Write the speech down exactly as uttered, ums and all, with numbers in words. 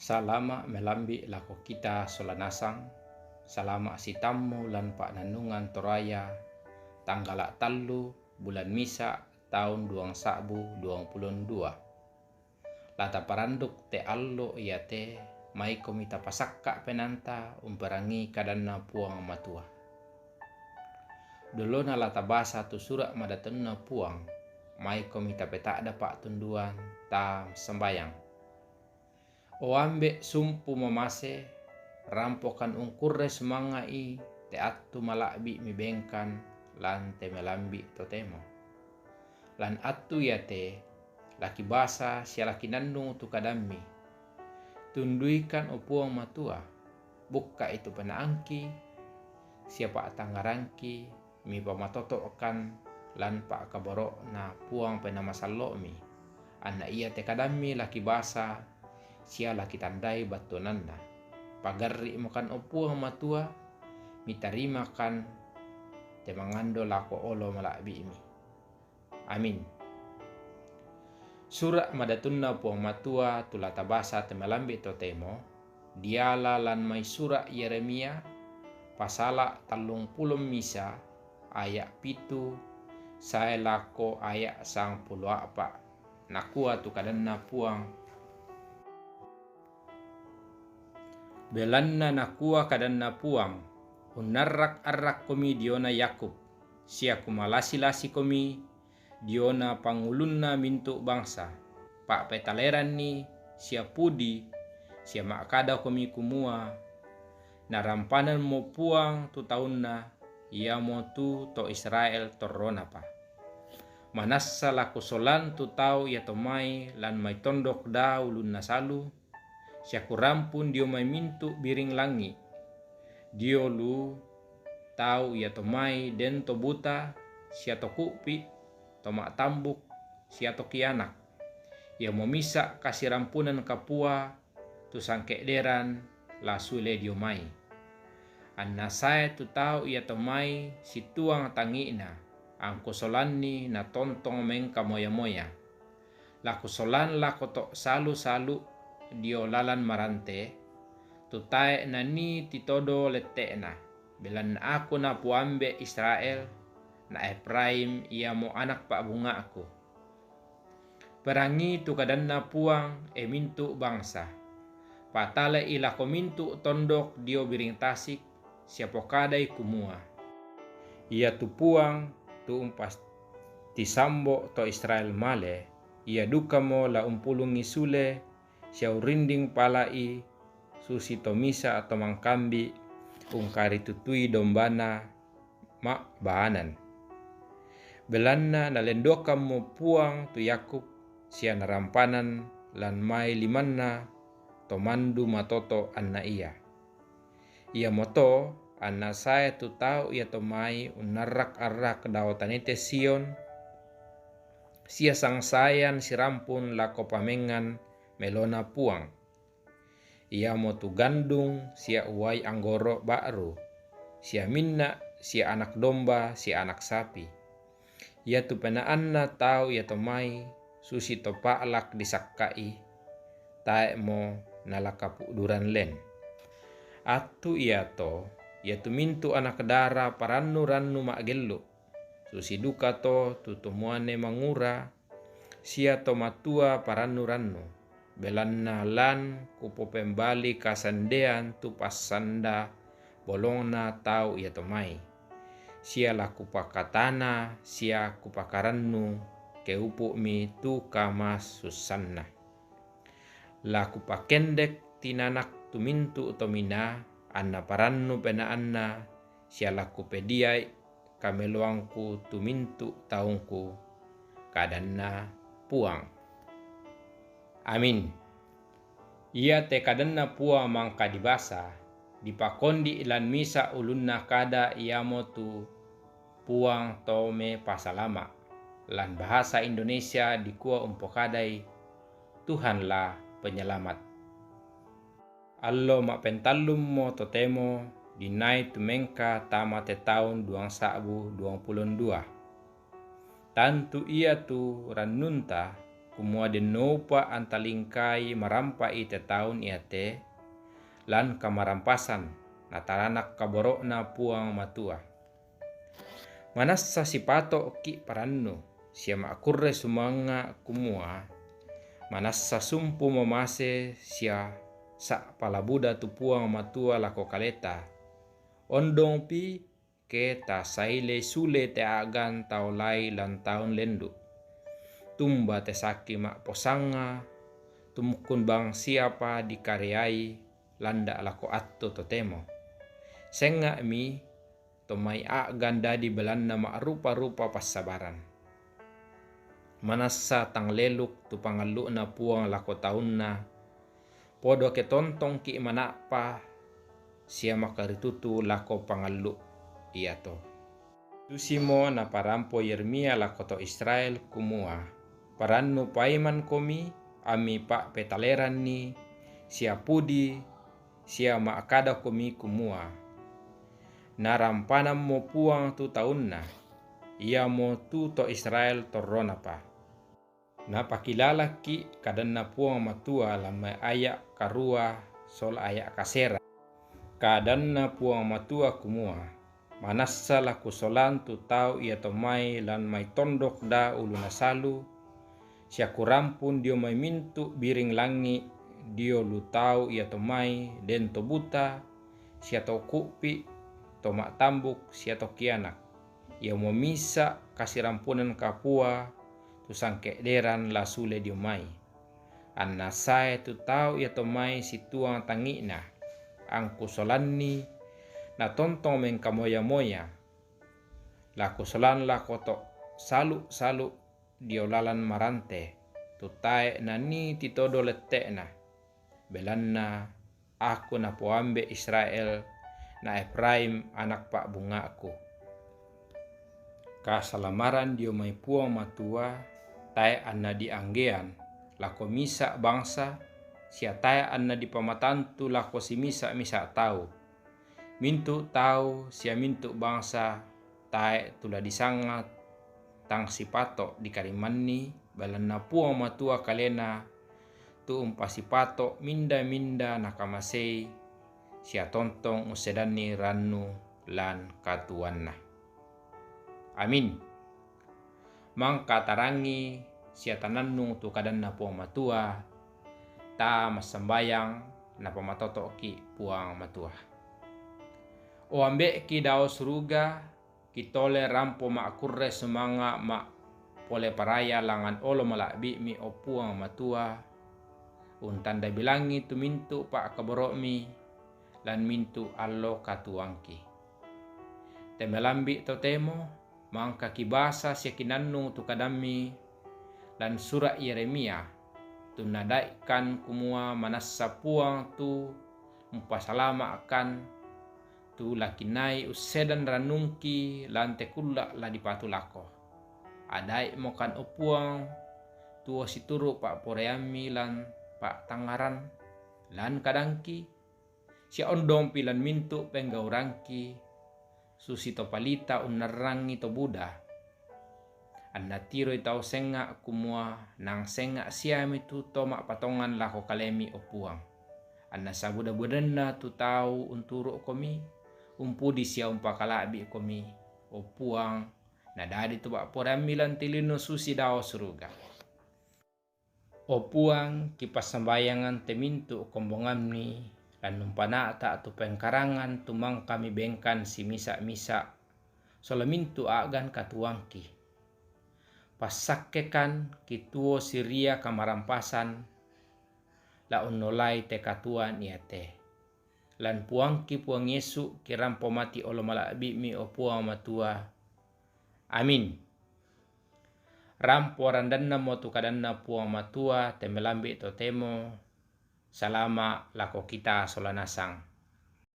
Salama' melambi' lako kita sola nasang. Salama' sitammu lan pa'nannungan Toraya, tanggala' tallu bulan misa' taun duang sa'bu duang pulo dua. La taparanduk te allo iate, maikomi tapasakka' penaanta umperangii kadanNa Puang Matua. Dolona la tabasa tu sura' madatunNa Puang, maikomi tapeta'da pa'tunduan ta sambayang. O Ambe' sumpu mamase, rampokan ungkurre sumanga'i te attu mala'bi' mibengkan lan te melambi' totemo. Lan attu iate, la kibasa sia la kinannung tu kadammi. Tunduikan, o Puang Matua, bukka'i tu penaangki, sia pa'tangngarangki mipamatoto'kan lan pa'kaboro'Na Puang Penaa Masallo'mi, anna iate kadammi la kibasa sia la kitandai battuananna. Pagarri'mokan, o Puang Matua, mitarimakan te mangando lako olo mala'bi'mi. Amin. Sura' madatunNa Puang Matua tu la tabasa te melambi' totemo, diala lan mai sura' Yeremia, pasala' tallung pulo misa, aya' pitu sae lako aya' sangpulo a'pa'. Nakua tu kadanNa Puang. Belanna nakua kadanNa Puang, Unnarrak-arrakkomi diona Yakub, sia Kumalasi-lasikomi diona pangulunna mintu' bangsa. Pa'petaleranni sia pudi, sia ma'kadakomi kumua, Narampanammo Puang tu taunna, iamotu to Israel torronapa. Manassa la Kusolan tu tau iato mai lan mai tondok daa ulunna salu, sia Kurampun dio mai mintu' biring langi', dio lu tau iato mai den to buta, sia to ku'pi', to ma'tambuk, sia to kianak. Iamo misa' kasirampunan kapua tu sangke'deran la sule dio mai. Anna sae tu tau iato mai situang tangi'na, angKusolanni natontong mengkamoya-moya. La Kusolan lako to salu-salu dio lalan marante, tu tae' nanii titodo lette'na, belanna Aku napuambe' Israel, na Efraim iamo anak pa'bunga'Ku. Perangii tu kadanNa Puang, e mintu' bangsa. Patale'i lako mintu' tondok dio biring tasik, sia pokadai kumua, Iatu Puang tu umpatisambo' to Israel male, Ia dukamo la umpulungngi sule, sia urrinding pala'i, susi to misa' to mangkambi' ungkaritutui dombana ma'baanan. Belanna nalenduakammo Puang tu Yakub, sia narampanan lan mai limanna to mandu matoto' anna ia. Iamoto anna sae tu tau iato mai unnarrak-arrak dao tanete Sion, sia sangsaean sirampun lako pamengngan melona Puang. Iamotu gandung sia uai anggoro' ba'ru, sia minna', sia anak domba, sia anak sapi. Iatu penaanna tau iato mai susi to pa'lak disakka'i, tae'mo nala kapu'duran len. Attu iato, iatu mintu' anak dara parannu-rannu ma'gellu', susi dukato tu to muane mangura, sia to matua parannu-rannu, belanna lan Kupopembali kasandean tu passanda bolongna tau iato mai, sia la Kupakatana sia Kupakarannu keupu'mi tu kamasussanna. La Kupakendek tinanak tu mintu' tominaa, anna parannu penaanna, sia la Kupediai kameloangKu tu mintu' taungKu, kadanNa Puang. Amin. Iate kadanNa Puang mangka dibasa, dipakondi' lan misa' ulunna kada iamotu Puang to mepasalama'. Lan bahasa Indonesia dikua umpokadai, Tuhanlah penyelamat. Allo ma'pentallummo totemo dinai tumengka tama te taun duang sa'bu duang pulo dua. Tantu iatu rannunta kumua dennoupa antalingkai marampai te taun iate lan kamarampasan nataranak kaboro'na Puang Matua. Manassa sipato'ki' parannu sia ma'kurre sumanga' kumua, manassa sumpu mamase sia sa'palabuda tu Puang Matua lako kaleta. Ondongpi ke tasailei sule te a'gan tau lai lan taun lendu'. Tumba te saki ma'posanga, tumukkun bang siapa dikareai landa' lako attu totemo. Sengnga'mi to mai a'gan dadi belanna ma'rupa-rupa passabaran. Manassa tang leluk tu pangallu'na Puang lako taunna, podo ke tontongki' mana'pa sia makaritutu lako pangallu' iato. Susimo naparampo Yeremia lako to Israel, kumua, parannu paimankomi, ammi pa'petaleranni sia pudi sia ma'kadakomi kumua, narampanammo Puang tu taunna, iamo tu to Israel torronapa. Napakilalaki' kadanna Puang Matua lan mai aya' karua sola aya' kasera. Kadanna Puang Matua kumua, manassa la kusolan tu tau iato mai lan mai tondok da uluna salu, sia kurampun dio mai mintu' biring langi' dio lu tau iato mai den to buta, sia to ku'pi, to ma'tambuk, sia to kianak. Iamo misa' kasirampunan kapua tu sangke'deran la sule dio mai. Anna sae tu tau iato mai situang tangi'na, angkusolanni natontong mengkamoya-moya. La kusolan lako to salu-salu dio lalan marante, tu tae' nanii titodo lette'na. Belanna Aku napoambe' Israel, na Efraim anak pa'bunga'ku. Kasalamaran dio mai Puang Matua, tae' anna dianggean lako misa' bangsa, sia tae' anna dipamatantu lako simisa'-misa' tau. Mintu' tau sia mintu' bangsa tae' tu la disanga tang sipato' dikarimanni, belanna Puang Matua kalena tu umpasipato' minda-minda nakamasei, sia tontong ussedanni rannu lan katuoanna. Amin. Mangka tarangi sia tanannung tu kadanna Puang Matua, ta massambayang napamatoto'ki' Puang Matua. O Ambe'ki dao suruga, kitole rampo ma'kurre sumanga' ma' pole paraya langngan olo mala'bi'mi, o Puang Matua, untanda bilangi tu mintu' pa'kaboro'mi lan mintu' allo katuoangki. Te melambi' totemo, mangka kibasa sia kinannung tu kadammi lan sura' Yeremia, tu nadai'kan kumua manassa Puang tu umpasalama'kan, tu la kinai ussedan rannungki lan te kulla' la dipatu lako. Adai'mokan, o Puang, tuo situru' pa'poraiammi lan pa'tangngaran, lan kadangki, sia ondongpi lan mintu' penggaurangki, susi to palita unnarrangi to buda. Anna tiroi tau senga' kumua nang senga' siami tu to ma'patongan lako kalemi, o Puang. Anna sabuda-budanna tu tau unturu'komi, umpudi sia umpakala'bi'komi, o Puang, nadadi to pa'poraiammi lan te lino susi dao suruga. O Puang, kipassambayangan te mintu' kombongammi, lan umpana'ta' tu pengkarangan tu mangka mibengkan simisa'-misa', sola mintu' a'gan katuoangki. Passakkekan kituo siria kamarampasan, la unnolai te katuoan iate. Lan Puangki Puang Yesu kirampo mati olo mala'bi'mi, o Puang Matua. Amin. Rampo randannamo tu kadanna Puang Matua te melambi' totemo. Salama' lako kita sola nasang.